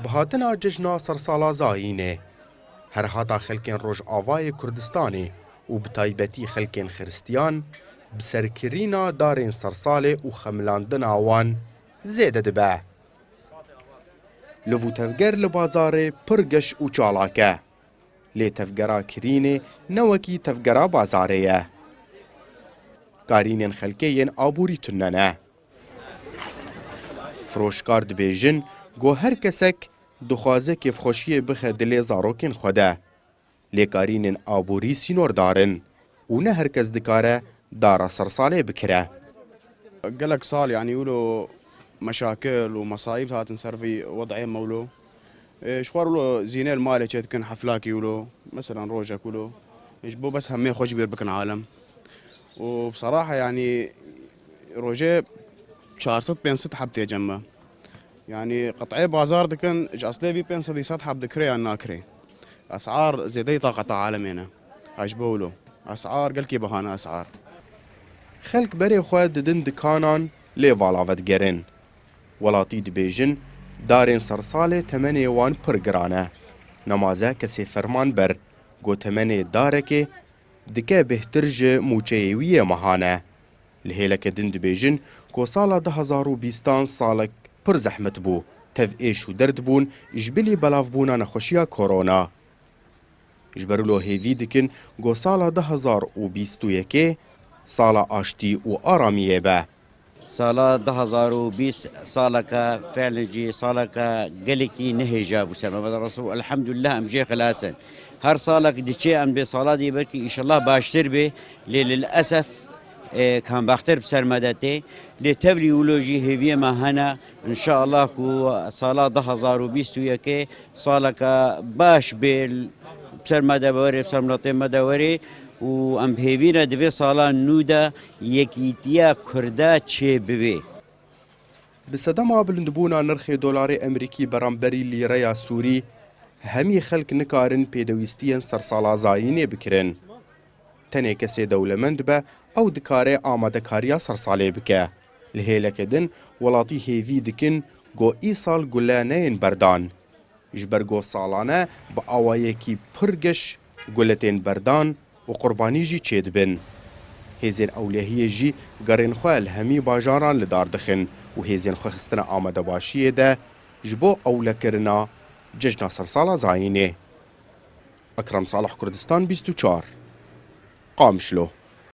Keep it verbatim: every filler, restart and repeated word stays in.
Bi hatina cejna sersala Zayînê, herhata xelkên Rojavayê Kurdistanê û bi taybetî xelkên Xiristiyan, bi serkirîna darên sersalê û xemilandina wan zêde dibe. Liv û tevger li bazarê pir geş û çalak e. Lê tevgera kirînê ne wekî tevgera bazarê ye. Karînên xelkê yên aborî tune ne. Firoşkar dibêjin ku her kesek dixwaze kêfxweşiyê bixe dilê zarokên xwe de. Lê karînên aborî sînordar in û ne her kes dikare dara sersalê bikire. Gelek sal, yanî, wilo meşakil û mesaîb hatin ser vî wed'ê me wilo. E, ji xwe re wilo zînê li malê çêdikin, heflakî wilo, meselan, rojek wilo. E, ji bo bes hemê xwe ji bîr bikin alem. Û bi seraha, yanî, rojê çar sed pênc sed heb tê cem me. Yanî, qet'ê bazar dikin, ji eslê vî pênc sed sed heb dikire yan nakire. Es'ar zêdeyî taqeta alemê ne. Ha ji bo wilo. Es'ar gelkî biha ne es'ar. Xelk berê xwe didin dikanan, lê vala vedigerin. Welatî dibêjin, darên sersalê temenê wan pir giran e. Nemaze kesê ferman ber, ku temenê darekê dike bêhtir ji mûçeyê wî yê mehan e. Li hêleke din dibêjin ku sala du hezar û bîstan salek pir zehmet bû. Tev êş û derd bûn ji bilî belavbûna nexweşiya korona. Ji ber wilo hêvî dikin ku sala du hezar û bîst û yekê sala aştî û aramiyê be. Sala du hezar û bîst saleke fe'len jî saleke gelekî nehêja bû ser me. Veda Resul, elhamdülillah, em jê xilas in. Her salek diçe em bê sala dî belkî înşallah baştir bê. Lê lilesef, e, kambextir bi ser me de tê. Lê tevlî wilo jî hêviyê me hene. Înşallah ku sala du hezar û bîst û yekê saleke baş bê, bi ser me de werê, bi ser miletê me de werê û em bi hêvî ne di vê sala nû de yekîtiya Kurda çêbibê. Bi sedema bilindbûna nirxê dolarê Emerîkî beramberî lîreya Sûrî, hemî xelk nikarin pêdewîstiyên sersala Zayînê bikirin. Tenê kesê dewlemend be, ew dikare amadekariya sersalê bike. Li hêleke din, welatî hêvî dikin ku îsal gule neyên berdan. Ji ber ku salane bi awayekî pir geş gule tên berdan û qurbanî jî çêdibin. Hêzên ewlehiyê jî gerên xwe li hemî bajaran li dar dixin û hêzên xwexistina amadebaşiyê de ji bo ewlekirina cejna sersala Zayînê. Ekrem Salih, Kurdistan bîst û çar, Qamişlo.